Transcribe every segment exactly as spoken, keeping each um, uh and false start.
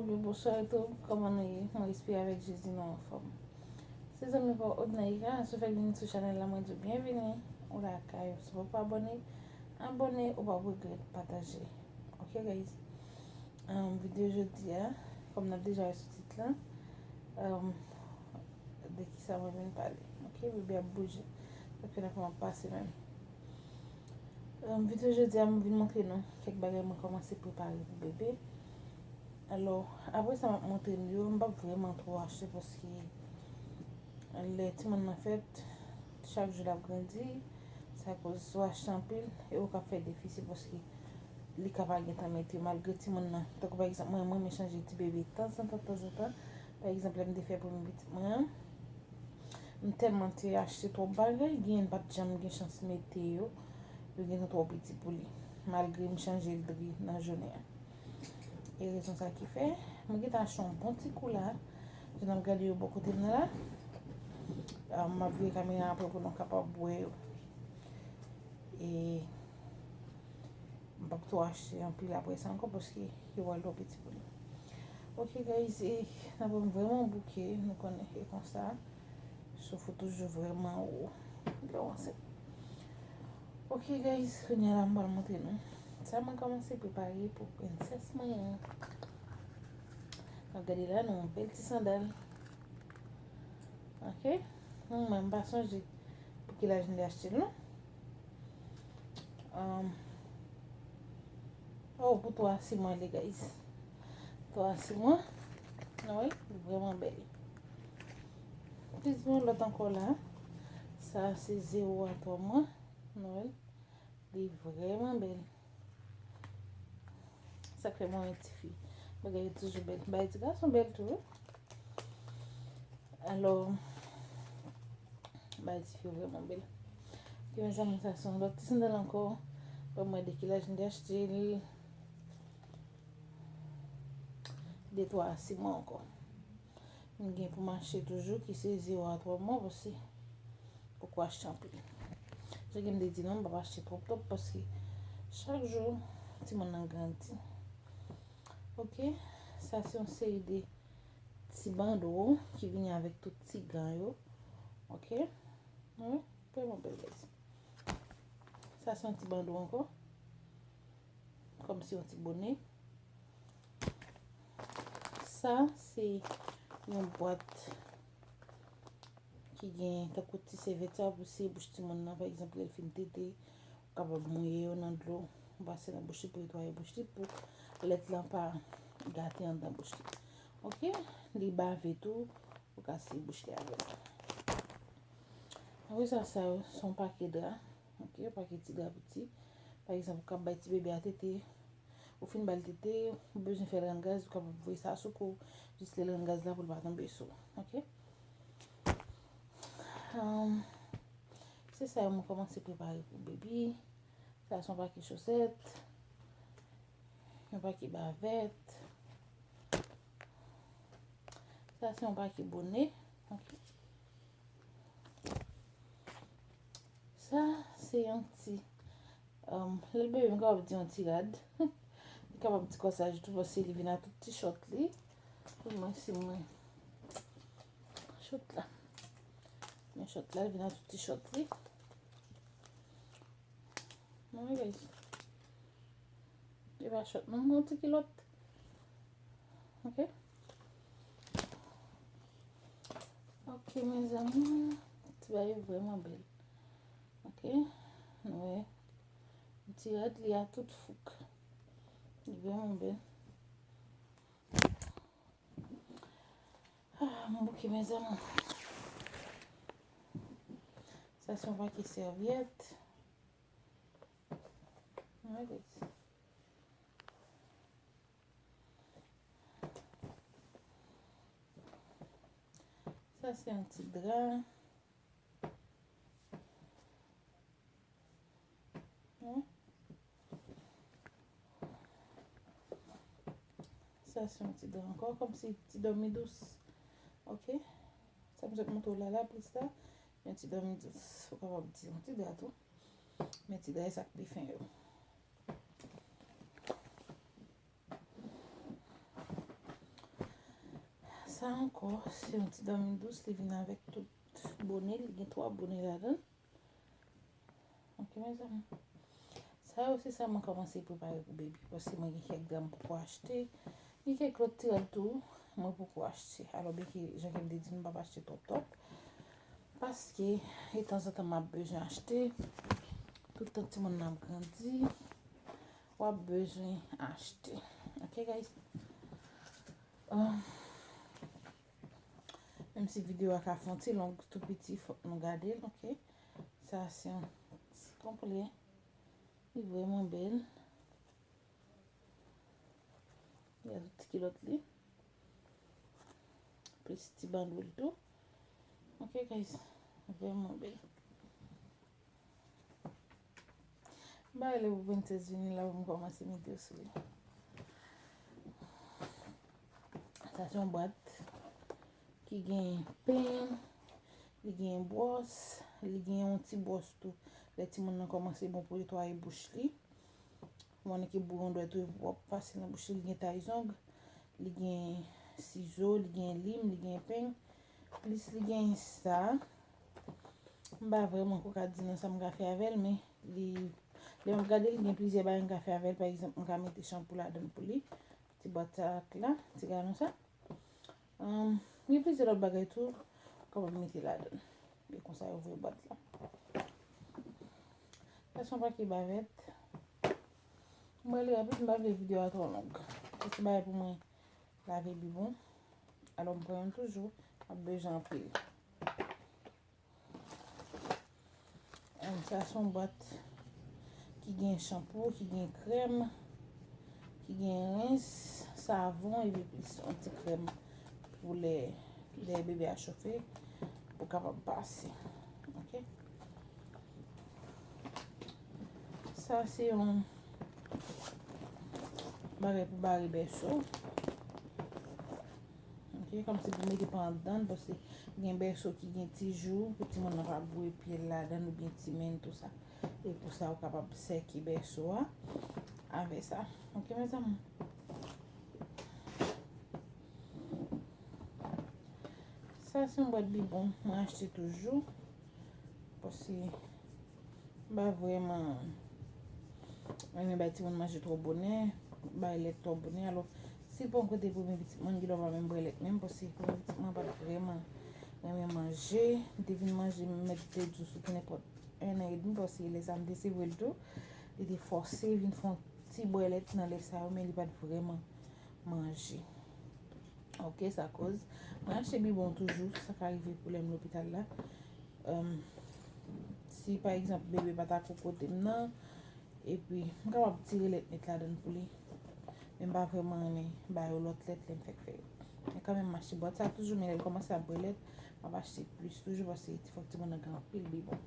Bonswa YouTube, kòman nou ye? Mwen espere avèk Jezi nou anfòm. Se zanmi pa w Odnaïka, si w fèk vini sou chanèl la, mwen di w byenvini. Ou lakay, si w poko abòne, abòne, ou p ap regrèt, pataje. Ok guys? Um, videyo jodi a, kòm n ap deja wè sou tit la, um, de kisa mwen vin pale. Ok, bebe ap bouje. Paske nan kòman ap pase menm. Um, videyo jodi a, mwen vin montre nou kèk bagay mwen kòmanse prepare pou bebe. Alò, apre sa m ap montre nou yo, m p ap vrèman twò achte paske lè timoun nan fèt, chak jou l ap grandi, sa koz si w achte anpil, e ou ka fè defisi paske li ka pa gentan mete yo, malgre timoun nan. Tankou pa egzanp, mwen, mwen renmen chanje ti bebe tanzantan, tanzantan. Pa egzanp, lè m te fè premye pitit mwen an, m tèlman te achte twòp bagay, genyen m pa t janm gen chans mete yo. Yo gentan twò piti pou li, malgre m chanje l dri nan jounen an. E rezon sa ki fè, mwen gentan achte yon bon ti kou la. Jan n ap gade yo bò kote m nan la. Ah, m ap vire kamera apre pou nou kapab wè yo. E m p ap tou achte anpil apre sa ankò paske yo pral twò piti pou li. Ok guys, e n ap vrèman bouke, nou konnen e konsa. Souf ou toujou vrèman wo lè w ansent. Ok guys, kounye a la m pral montre nou sa mwen kòmanse prepare pou prensès mwen an. N ap gade la, nou yon bèl ti sandal. Ok? Mwen, mwen pa sonje pou ki laj m te achte l non. Um, oh, pou twa a sis mwa li, guys. Twa a sis mwa. Nou wè, li vrèman bèl. Plis gen yon lòt ankò la. Sa a se zewo a twa mwa. Nou wè, li vrèman bèl. Sa k fè mwen renmen tifi. Bagay yo toujou bèl. Bagay ti gason bèl tou wi. Alò, bagay tifi yo vrèman bèl. Ok mezanmi, sa se yon lòt ti sandal ankò. Ban m wè de ki laj m te achte l. De twa a sis mwa ankò. M gen pou m achte toujou, ki se zewo a twa mwa, paske poko achte anpil. Jan m te di nou, m p ap achte twòp twòp, paske chak jou, timoun nan grandi. Ok, sa se yon seri de ti bando ki vini avèk tout ti gan yo. Ok, wi, vrèman bèl, guys. Sa se yon ti bando ankò. Kòmsi yon ti bone. Sa se yon bwat ki gen tankou ti sèvyèt sa pou siye bouch timoun nan, pa egzanp, lè l fin tete, ou kapab mouye yo nan dlo, ou pase nan bouch li pou netwaye bouch li, pou lèt lan pa gate anndan bouch li. Ok, li bave tou, ou ka siye bouch li avè l. Apre sa, sa yo se yon pake dra. Ok, yon pake ti dra piti. Pa egzanp, ou k ap bay ti bebe a tete, ou fin ba l tete, ou bezwen fè l rann gaz, ou kapab voye sa sou kou, jis lè l rann gaz la pou l pa tonbe sou ou. Ok? Um, se sa yo mwen kòmanse prepare pou bebe. Sa se yon pake chosèt, yon pake bavèt. Sa se yon pake bone. Ok. Sa se yon ti, um, lè l bebe, m kapab di yon ti rad. Li kapab ti kòsaj tou, paske li vin a tout ti chòt li. Pou mwen, si mwen. Chòt la. Men chòt la, li vin a tout ti chòt li. Non, guys. Li pa chòt, non, yon ti kilòt. Ok. Ok, mezanmi. Ti bagay yo vrèman bèl. Ok. Nou wè. Ti rad li a tout fouk. Li vrèman bèl. Ah, m bouke, mezanmi. Sa se yon pake sèvyèt. Mwen, guys. Sa se yon ti dra. Hmm. Sa se yon ti dra ankò, kòmsi ti dòmi dous. Ok? Sa m sot montre w la, la plis la, yon ti dòmi dous. Ou kapab di yon ti dra tou. Men ti dra e sa k pi fen yo. Ok. Sa ankò, se yon ti dòmi dous, li vin avèk tout bone, li gen twa bone ladan l. Ok, mezanmi. Sa yo, se sa mwen kòmanse prepare pou bebi. Paske mwen gen kèk dra m poko achte. Gen kèk lòt ti rad tou, mwen poko achte. Alò, byenke, jan ke m te di, m p ap achte twòp twòp. Paske, e tanzantan, m ap bezwen achte. Tout tan timoun nan ap grandi, w ap bezwen achte. Ok, guys? Ah, menm si videyo a ka fè yon ti long, tou piti, fòk nou gade l, ok? Sa se yon ti konplè. Li vrèman bèl. Li a tout ti kilòt li. Plis ti bandwil tou. Ok, guys. Vrèman bèl. Bay lè pou Princess vini la pou m kòmanse mete yo sou li. Sa se yon bwat ki gen peny, li gen bwòs, li gen yon ti bwòs tou. Lè timoun nan kòmanse bon pou netwaye bouch li. Ou konnen ke bouyon dwèt ou e pwòp fasil nan bouch li, li gen tay zong, li gen sizo, li gen lim, li gen peny. Plis li gen sa. M pa vrèman ko ka di nan sa m ka fè avè l, men li, lè m ap gade, li gen plizyè bagay m ka fè avè l. Pa egzanp, m ka mete chanpou ladan l pou li. Ti bwat sa la, ti galon sa. Ahn, gen plizyè lòt bagay tou, ou kapab mete ladan l. E konsa yo voye bwat la. Sa se yon pake bavèt. Mwen li rapid, m pa vle videyo a twò long. Se ti bagay pou mwen lave bibwon. Alò, m pran youn toujou, m ap bezwen anpil. Em, sa se yon bwat ki gen chanpou, ki gen krèm, ki gen rens, savon, epi plis yon ti krèm pou lè, lè bebe a chofe, pou kapab pase. Ok? Sa se yon bagay pou bare bèso. Ok, kòmsi pou mete pa anndan, paske gen bèso ki gen ti jou, pou timoun nan pa bwè pye l ladan l oubyen ti men l, tou sa. E pou sa, ou kapab sèke bèso a avè sa. Ok, mezanmi. Sa se yon bwat bibwon mwen achte toujou. Paske m pa vrèman renmen bay timoun manje twò bonè, bay lèt twò bonè. Alò, si l pran kote premye pitit mwen, m genlè pa menm bwè lèt menm, paske premye pitit mwen pa t vrèman renmen manje. Li te vin manje, m mèt te di w, sou ki nenpòt en an edmi, paske lè sa a m te sevre l tou. Li te fòse vin fè yon ti bwè lèt nan lè sa yo, men li pa t vrèman manje. Ok, sa koz mwen achte bibwon toujou, sa ka rive pou lè m lopital la. Em, si pa egzanp bebe pa ta kokote m nan, epi m kapab tire lèt met ladan l pou li. Men m pa vrèman renmen ba yo lòt lèt lè m fèk fè yo. Men kanmenm m achte bwat sa toujou, men lè l kòmanse ap bwè lèt, m ap achte plis toujou paske fòk timoun nan gen anpil bibwon.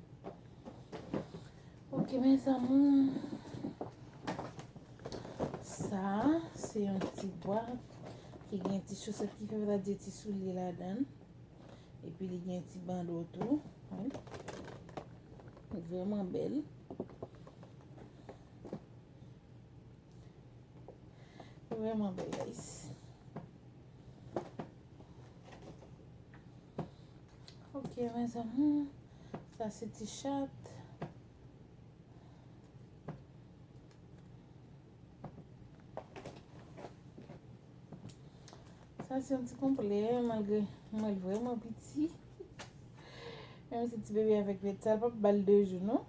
Ok, mes amours. Sa, se yon ti bwat ki gen ti chosèt ki fè, sètadi ti soulye ladan l. Epi li gen ti bando tou. Wi. Vrèman bèl. Vrèman bèl, guys. Ok, mes amours. Sa se ti chat. Sa se yon ti konplè, malgre mwen l vrèman piti. Menm si ti bebe avèk lèt sa, l p ap ba l de jou, non.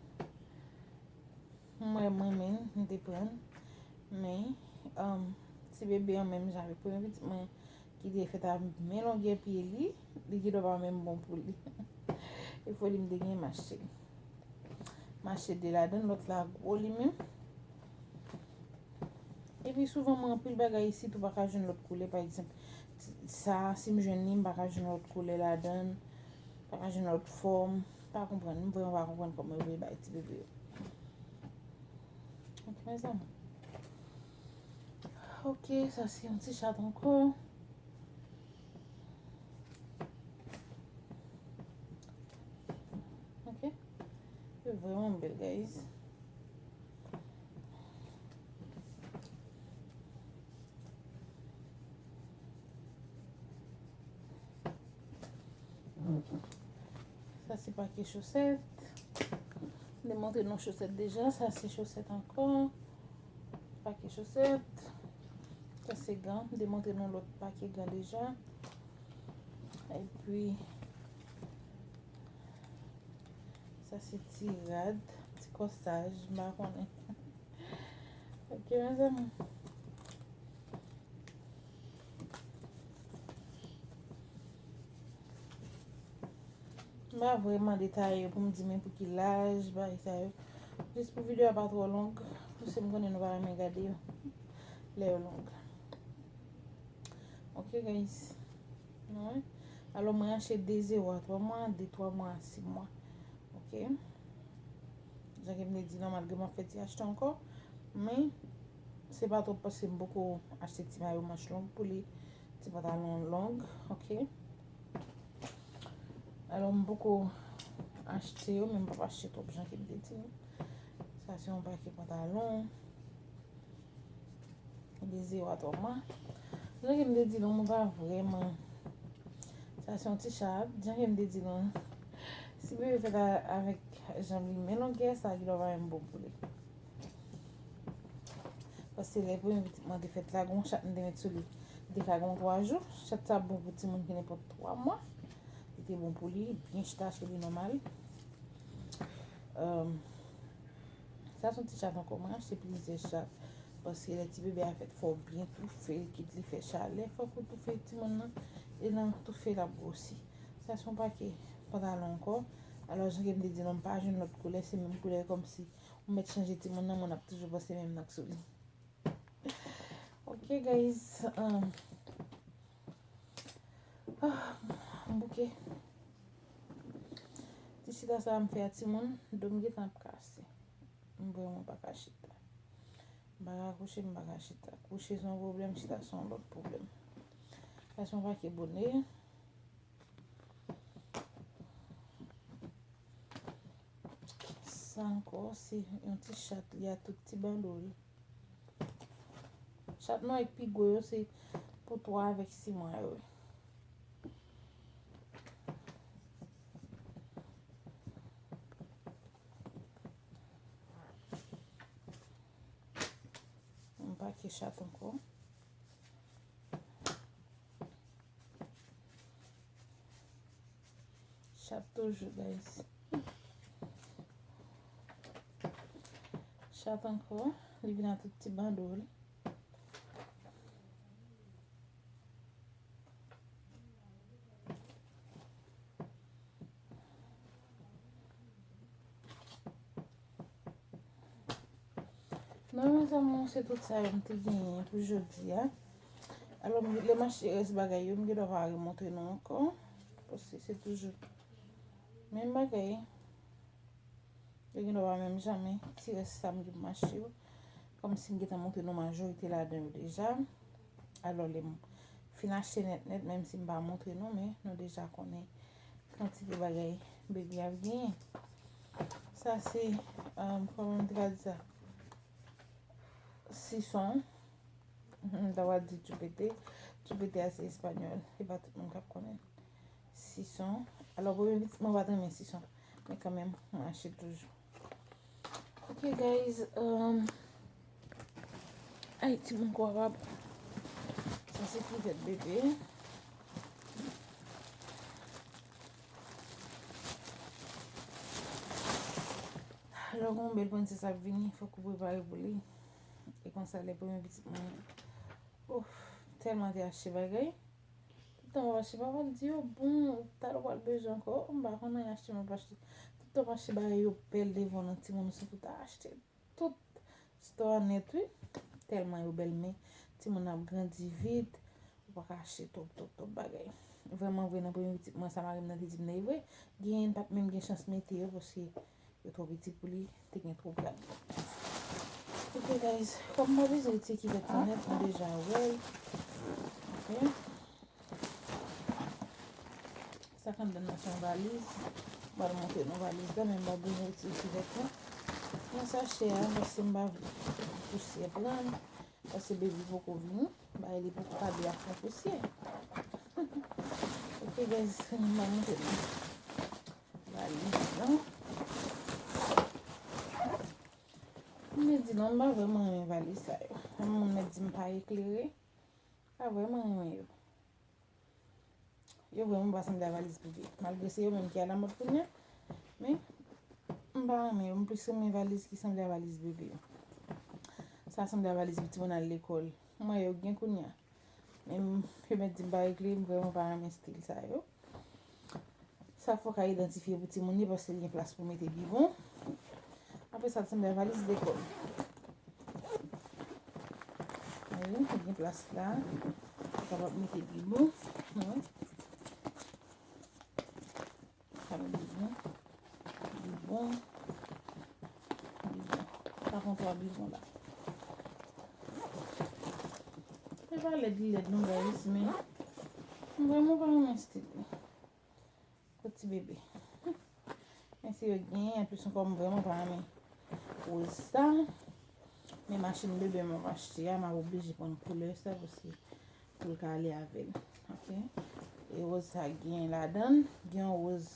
Mwen, mwen menm, m te pran. Men, um, ti bebe an menm jan avèk premye pitit mwen ki te fèt a men longè pye li, li gendwa pa menm bon pou li. E foli m te gen m achte l. M achte de ladan l, lòt la gwo li menm. Epi souvan mwen anpil bagay isit ou pa ka jwenn lòt koulè, pa egzanp, sa, si m jwenn li, m pa ka jwenn lòt koulè ladan l, pa ka jwenn lòt fòm, pa konprann, m vrèman pa konprann kòman yo vle bay ti bebe yo. Ok, mes amours. Ok, sa se yon ti chat ankò. Ok. Li vrèman bèl, guys. Sa se pake chosèt. M te montre nou chosèt deja. Sa se chosèt ankò. Pake chosèt. Sa se gan. M te montre nou lòt pake gan deja. Epi, sa se ti rad, ti kòsaj, m pa konnen. Ok, mezanmi. M pa vrèman detaye yo pou m di men pou ki laj, bagay sa yo. Jis pou videyo a pa twò long, paske m konnen nou pa renmen gade yo lè yo long. Ok, guys. Nou wè? Alò, mwen achte de zewo a twa mwa, de twa mwa a sis mwa. Ok? Jan ke m te di, nòmal, gen m ap fè ti achte ankò. Men, se pa twòp paske m poko achte ti mayo manch long pou li, ti pantalon long, ok? Alò, m poko achte yo, men m p ap achte twòp jan ke m te di nou. Sa se yon pake pantalon. De zewo a twa mwa. Jan ke m te di nou, mwen pa vrèman. Sa se yon ti chat. Jan ke m te di nou, si bebe fèt a- avèk janm li men longè, sa gen dwa pa menm bon pou li. Paske lè premye pitit mwen te fèt la, gon chat m te met sou li. Li te ka gon twa jou. Chat sa bon pou timoun ki nenpòt twa mwa. Li te bon pou li, byen chita sou li nòmal. Sa se yon ti chat ankò. Mwen achte plizyè chat. Paske lè ti bebe a fèt, fò w byen toufe l, kit li fè chalè, fòk ou toufe timoun nan. E nan toufe l ap gwosi. Sa se yon pake pantalon ankò. Alò, jan ke m te di nou, m pa jwenn lòt koulè, se menm koulè kòmsi ou mèt chanje timoun nan, moun ap toujou panse menm nan k sou li. Ok, guys. Um, ah, m bouke. Ti chita sa a m fè a timoun, do m gentan ap kase. M vrèman pa ka chita. M pa ka kouche, m pa ka chita. Kouche se yon pwoblèm, chita se yon lòt pwoblèm. Sa se yon pake bonè. Sa ankò, se yon ti chat, li a tout ti bando li. Chat nwa k pi gwo yo, se pou twa avèk sis mwa yo. Yon pake chat ankò. Chat toujou, guys. Chat ankò, li vin a tout ti bando li. Non, mezanmi, se tout sa yo m te genyen pou jodi a. Alò, m- lè m achte rès bagay yo, m gen dwa pa remontre nou ankò. Paske se toujou menm bagay. Yo gen dwa pa menm jan, men ti rès sa m gen pou m achte yo. Kòmsi m gentan montre nou majorite ladan yo deja. Alò, lè m fin achte nèt nèt, menm si m pa montre nou, men nou deja konnen kantite bagay baby ap genyen. Sa se, um, kòman m te ka di sa? Sison. M ta va di chupete. Chupete a se espanyòl. E pa tout moun k ap konnen. Sison. Alò, premye pitit mwen pa t renmen sison. Men kanmenm, mwen achte toujou. Ok, guys. Um, ay, timoun kwa pa bon. Sa se kivèt bebe. Lè gon bèl prensès ap vini, fòk ou prepare pou li. E konsa, lè premye pitit mwen, ouf, tèlman te achte bagay. Tout tan m ap achte, papa m di yo bon, talè w pral bezwen ankò. M pa konn anyen achte, m ap achte. Tout tan m achte bagay yo bèl devan nan timoun, se pou ta achte tout stò a nèt, wi. Tèlman yo bèl, men timoun nan ap grandi vit, ou pa ka achte twòp, twòp, twòp bagay. Vrèman vre, nan premye pitit mwen, sa mari m nan te di m nan, e vre, genyen m pa t menm gen chans mete yo, paske yo twò piti pou li, te gen twòp rad. Ok, guys, kòm m pa bezwen retire kivèt lan nèt, nou deja wè l. Ok. Sa k anndan nan se yon valiz. M pral montre nou valiz la, men m pa bezwen retire kivèt lan. Nan sachè a, paske m pa vle pousyè pran l. Paske baby poko vini, bagay li poko pa dwe ap pran pousyè. Ok, Ok guys, fini m montre nou valiz lan. M di non, m pa vrèman renmen valiz sa yo. Moun mèt di m pa eklere. Pa vrèman renmen yo. Yo vrèman pa sanble a valiz bebe. Malgre se yo menm ki alamòd kounye a. Men, m pa renmen yo. M plis renmen valiz ki sanble a valiz bebe yo. Sa sanble a valiz pou timoun al lekòl. M wè yo gen kounye a. Men m, yo mèt di m pa eklere, m vrèman pa renmen stil sa yo. Sa fò w ka idantifye pou timoun yo paske li gen plas pou mete bibwon. Apre sa, l sanble a valiz lekòl. Wi, li gen plas la. Ou kapab mete bibwon. Wi. Sa gen bibwon. Bibwon. Bibwon. Sa pran twa bibwon la. Se pa lèd li lèd non, guys, men m vrèman pa renmen stil li. Pou ti bebe. Men si yo gen, anplis ankò, m vrèman pa renmen woz sa. Men machin bebe m ap achte a, m ap oblije pran koulè sa paske pou l ka ale avè l. Ok? E woz sa gen ladan l, gen yon woz,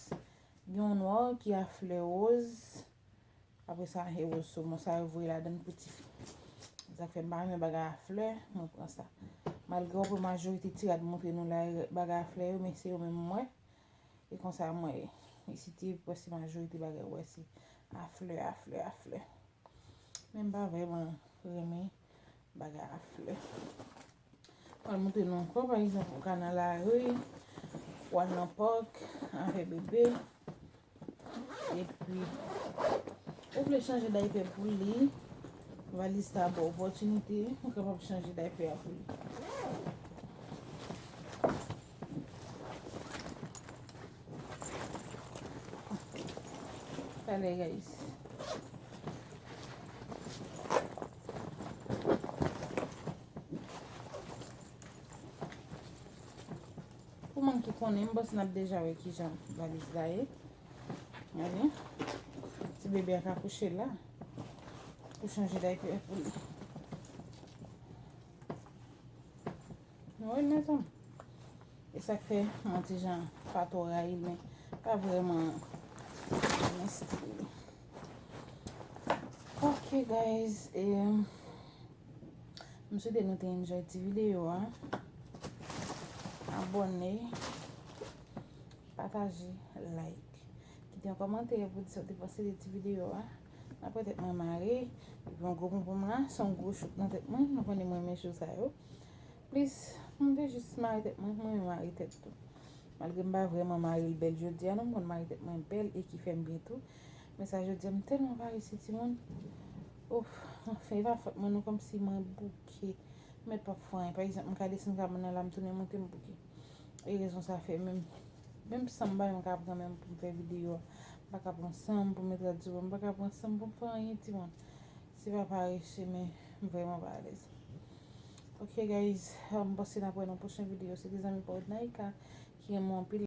gen yon nwa ki a flè woz. Apre sa, e woz somon sa yo voye ladan l pou tifi. Sa k fè m pa renmen bagay a flè, mwen pran sa. Malgre w ap wè majorite ti rad montre nou la, bagay a flè yo, men se yo menm m wè. E konsa m wè, isit, prèske majorite bagay w wè se a flè, a flè, a flè. Men m pa vrèman renmen bagay a flè. Pral montre nou ankò, pa egzanp, ou ka nan lari, ou al nan pòk avè bebe, epi ou vle chanje daypè pou li, valiz sa ba w opòtinite, ou kapab chanje daypè a pou li. Talè, guys. Pou moun ki konnen, m panse n ap deja wè kijan valiz la ye. Gade. Ti bebe a ka kouche la. Pou chanje daypè pou li. Wi, mezanmi. E sa k fè mwen ti jan pa twò rayi l, men pa vrèman renmen stil li. Ok, guys, e, m swete nou te enjoy ti videyo a. Abòne, pataje, like. Kite yon kòmantè pou di sa w te panse de ti videyo a. M ap wè tèt mwen mare. Epi yon gwo ponpon m la, se yon gwo chouk nan tèt mwen. Nou konnen mwen renmen cho sa yo. Plis, m te jis mare tèt mwen, mwen renmen mare tèt tou. Malgre m pa vrèman mare l bèl jodi a, non, m konn mare tèt mwen bèl e ki fè m byen tou. Men sa jodi a, m tèlman parese, timoun. Ouf, anfen, e pa fòt mwen, non, kòmsi mwen bouke. M mèt p ap fè anyen. Pa egzanp, m ka desann kabann nan la, m tounen monte, m bouke. E rezon sa fè menm, menm san m pa menm ka pran menm pou m fè videyo a. M pa ka pran san m pou m mete radyo, m pa ka pran san m pou m fè anyen, timoun. Se pa parese, men m vrèman pa alèz. Ok, guys, m panse n ap wè nan pwochen videyo. Se te zanmi pa w Naika ki renmen w anpil.